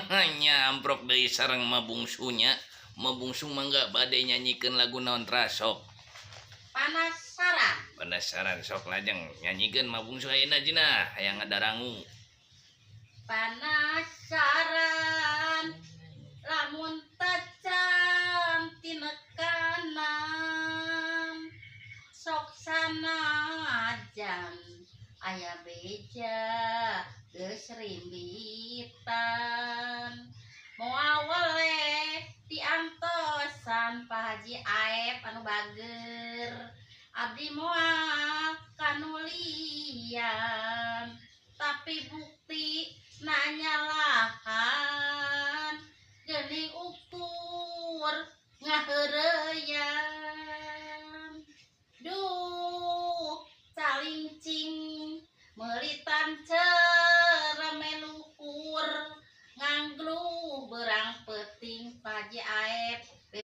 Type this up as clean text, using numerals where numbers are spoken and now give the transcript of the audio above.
Nya, amprok deui sareng Ma Bungsunya. Ma Bungsu, mangga bade nyanyikeun lagu naon tah, sok? Penasaran. Penasaran. Sok, lajeng nyanyikeun, Ma Bungsu, ayeuna jina hayang ngadarangu. Penasaran lamun tacan tinekanan, sok sanajan aya beja geus rimbitan, moal weleh diantosan Pak Haji Aep anu bager, abdi moal kanulian, tapi bukti nanya.